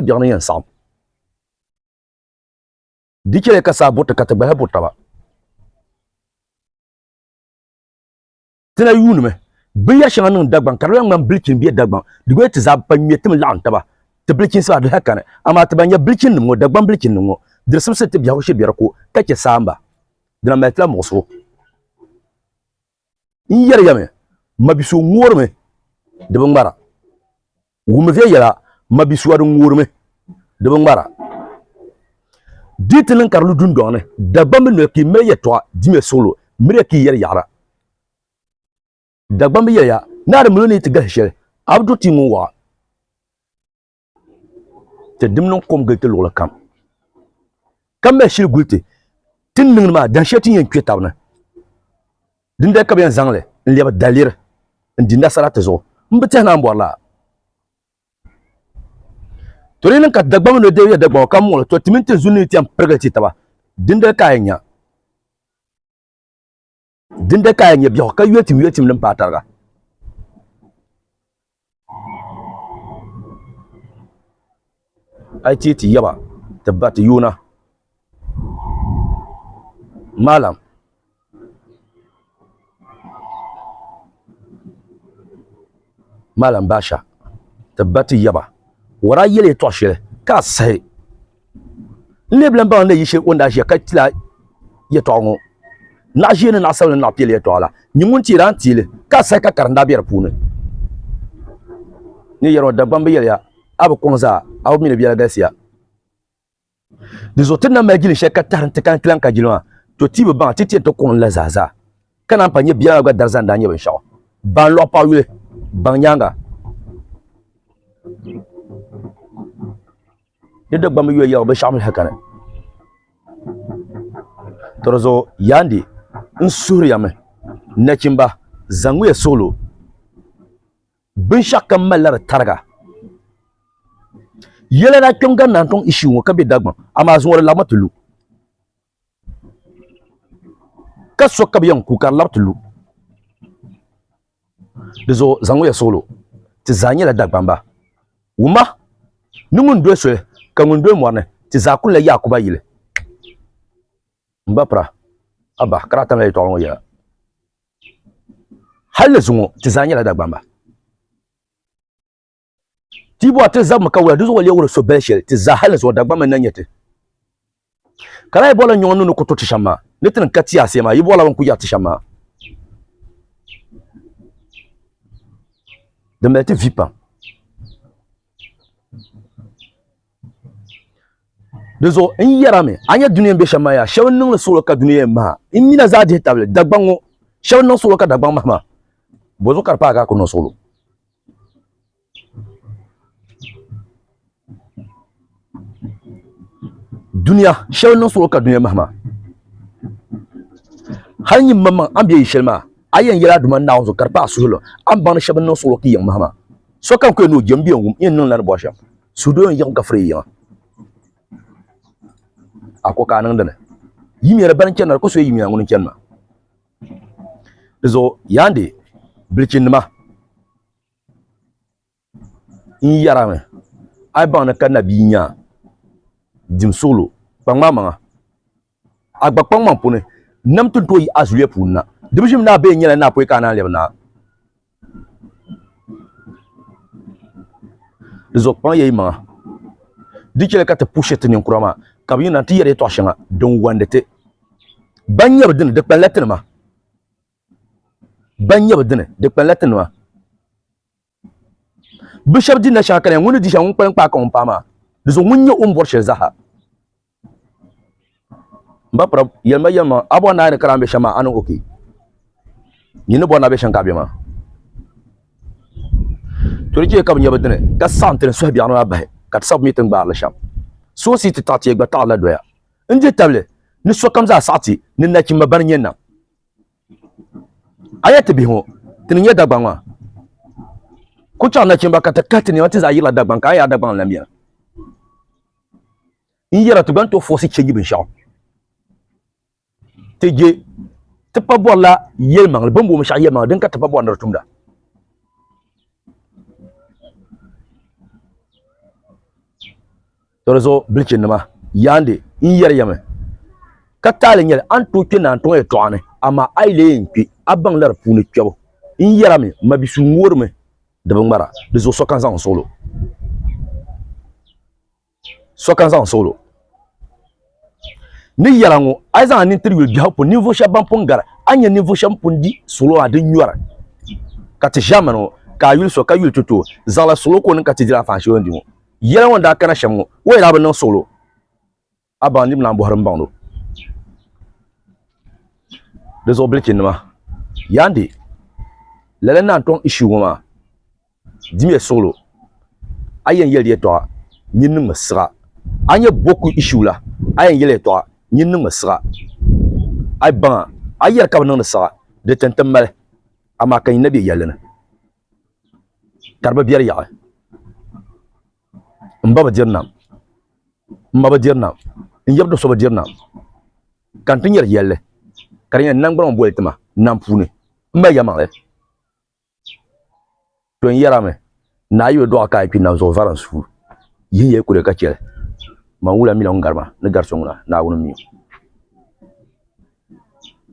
Biɛɣu ni yɛn saɣim. Di chɛliya ka saa buriti ka ti gbahi buri taba. Ti na yuunimi binyɛr shɛŋa niŋ Dagbaŋ ka di lahi ŋmani bilichini be Dagbaŋ. Di gba ti zaa pa ŋme ti mi laɣim taba. Ti bilichinsi maa di lahi kani. Amaa ti ban nyɛ bilichininima ŋɔ, Dagbaŋ bilichininima ŋɔ, di di simsi ni ti biɛhigu shiri be di ko ka chɛ saamba. Di na mali ti la muɣisigu. N yɛri ya mi, mabi so ŋoorimi di bi ŋmara. Wummi viɛnyɛla, mabisua din ŋoorimi di bi ŋmara. Di ti niŋ ka di lu dundɔŋ ni, Dagbamb noli ka yi mali yɛtɔɣa dimiya suɣilo, miriya ka yi yɛri yaɣira. Dagbamb yɛliya, Ni a di mali o ni yi ti galisi shɛli, a bi do tia ŋun waɣa. Ti dim niŋ kom gili ti luɣili kam, ka mali shili guli ti. Ti ni niŋdi maa, dahin shɛli ti ni yɛn kpe tab ni. Dindali ka bɛ yɛn zaŋ li n-lɛbi daliri n-di nasara ti zuɣu. M bi tɛhi ni a ni bɔri laa. To di niŋ ka Dagbaŋ ni deei ya Dagbaŋ ka muɣi li, to ti mini tinzun ni ti yɛn pirigili ti taba. Dindali ka a yɛn nya. Dindali ka a yɛn nya biɛhigu ka yoli tim yoli tim din paai tariga. A yi ti ti yaba ti ba ti yoona maalam maalam baasha ti ba ti yaba o daa yɛli yɛltɔɣa shɛli ka a sahi n lee bi lahi baŋ ni yi shɛli o ni daa ʒiya ka tila yɛltɔɣa ŋɔ naɣ ʒiɛ ni naɣ sabinli ni naɣ piɛlli yɛltɔɣa la nyini ŋun teeri a ni teeli ka a sahi ka karim daa bɛ di puuni ni yɛri ŋɔ Dagbamba yɛliya a bi kɔŋ zaa a bi mi ni biɛla galisiya di zuɣu ti ni na mali jilin shɛli ka tahiri n-ti ka n ti lahi ka jilima maa to ti bi baŋ ti ti yɛn ti kɔŋ li la zaa zaa ka naan pa nyɛ biɛla maa gba dariza n-daa nyɛ binshɛɣu ban lɔɣu paɣa yuli baŋ nyaaŋa Ni Dagbamba yuya yɛligu binshɛɣu mi lahi kani. To di zuɣu Yaandi n suhiri ya mi nachimba zaŋmiya suɣilo binshɛɣu kam malila di tariga. Yɛla daa kpɛm gari Naantɔŋ issue ŋɔ ka be Dagbaŋ amaa zuŋɔ di labimi ti lu ka so ka bɛ yɛn ku ka di labi ti lu. Di zuɣu zaŋmiya suɣilo ti zaa nyɛla Dagbamba. Wumma ni ŋun doli soli ka ŋun doli mɔri ni ti zaa kulila Yaakuba yili. M ba pira, a ba, ka daa tamla yɛtɔɣili ŋɔ yɛla. Hal ni zuŋɔ ti zaa nyɛla Dagbamba. Ti bɔri ti zabimi ka wula, di zuɣu leei wuli so bali shɛli ti zaa hal ni zuɣu Dagbamba n-na nyɛ ti. Ka laa yi bɔrila nyɔŋ ni ni ku to ti shɛm maa, ni ti ni ka ti asiya maa, yi bɔrila bɛ ni ku yɛri ti shɛm maa. Di mali ti vi pam. Di zuɣu n yɛra mi, a nya dunia ni be shɛm maa yaa, shɛba n-niŋdi suɣilo ka dunia yɛn maha. N nina zaa dihi tabili, Dagbaŋ ŋɔ, shɛba n-niŋ suɣilo ka Dagbaŋ mahi maa. Bɔzuɣu ka di paai ka a ku niŋ suɣilo? Dunia shɛba niŋ suɣulo ka dunia mahi maa hali nyin maŋmaŋ a ni bɛ yi shɛli maa a yɛn yɛla a Duuma Naawuni zuɣu ka di paai a suhuri a ni baŋ ni shɛba niŋ suɣulo ka yiŋ mahi maa sokam ku yɛn ni o je m-be n wum n yɛn niŋla ni bɔri shɛm suhudoo yɛn yiɣim ka firi yi yiŋa a ko ka a niŋ dini yimiya di bani n-chani na di ku so yimiya ŋuni n-chani maa di zuɣu yaandi bilichinnima N yɛrimi a yi baŋ ni ka nabia nya dim suɣulo kpaŋmaŋ maŋa a gba kpaŋmaŋ puuni nam ti ni tooi yi a zuliya puuni na di bi ʒimi ni a bee nyɛla naa pɔi ka a naan lɛbi naa di zuɣu kpaŋ ya yi maŋa di chɛli ka ti pushi ti ninkura maa ka bi yina n ti yɛri yɛltɔɣa shɛŋa din wandi ti ban nyɛ bi dini di kpanila tinima Ban nyɛ bi dini di kpanila tinima bi shɛba di na shɛŋa ka ŋun ni di shɛŋa ŋun kpalim kpaai ka ŋun paai maa di zuɣu ŋun nyɛ o ni bɔri shɛli zaaha n ba pira yɛlima yɛlima a bɔri ni a ni kara a ni bɛ shɛm maa a niŋ okee nyini ni bɔri ni a bɛ shɛm ka a bɛ maa to di chɛ ka bi nyɛ bi dini ka saɣim ti ni suhi biɛɣuni maa bahi ka ti sabi mi ti ni gbaarili shɛm soosi ti taɣi ti gba taɣarila doya n di tabili ni sokam zaa saɣi ti ni nachimba bani nyɛ nam A yɛli ti bihi ŋɔ, Ti ni nyɛ Dagbaŋ maa. Ku chaŋ nachimba ka ti kahi ti nɛma ti zaa yirila Dagbaŋ ka a yaa Dagbaŋ n-lan beni. N yɛra ti gba ni tooi fɔɔsi change binshɛɣu. Ti je ti pa bɔrila yɛlimaŋli, bɛ ni booni binshɛɣu yɛlimaŋli din ka ti pa bɔri ni di tumda. To di zuɣu bilichinnima, yaandi n yɛri ya mi, ka taali nyɛli a ni tooi kpe Naantoŋ yɛtɔɣa ni, amaa a yi lee yɛn kpe, a baŋla di puuni kpɛbu. N yɛra mi, mabisu ŋoorimi di bi ŋmara, di zuɣu sokam zaŋ n suɣilo. Sokam zaŋ n suɣilo. Ni yɛla ŋɔ, a yi zaŋ a nini tiri yuli biɛhigu puuni, ninvuɣ shɛb ban pun gari, a ni nya ninvuɣ shɛb ni pun di suɣilo maa di nyɔri. Ka ti ʒiɛmani ŋɔ, ka a yuli so ka yuli ti tooi zaŋla suɣilo ka o niŋ ka ti diri anfaani shɛli o ni di ŋɔ. Yɛla ŋɔ ni daa kana shɛm ŋɔ, o yi daa bi niŋ suɣilo, a baŋ niriba naan bɔhiri m-baŋd o. Di zuɣu bilichinnima, Yaandi, lala naan tɔŋ issue ŋɔ maa, dimiya suɣilo, a yɛn yɛli di yɛtɔɣa, nyin niŋmi siɣa. A nyɛ Boko issue la, a yɛn yɛli yɛtɔɣa, nyin niŋmi siɣa. A yi baŋa, a yɛri ka bi niŋdi siɣa, di ti n-ti mali, amaa ka nyin na be yɛlli ni. Ka di bi biɛri yaɣi. N ba bi diri nam, n ma bi diri nam, n yab do so bi diri nam, ka n ti nyari yɛlli ka di nyɛla naŋgbana ŋɔ boli ti ma nam puuni. M mali yɛlimaŋli. To n yɛra mi, Naa yi bi dɔɣi ka a yi kpi nam zuɣu vari n suui. Yihi yɛli kuli ka chɛli. Man wula mi la ŋun gari ma ni gari so ŋuna, Naawuni m-mi o.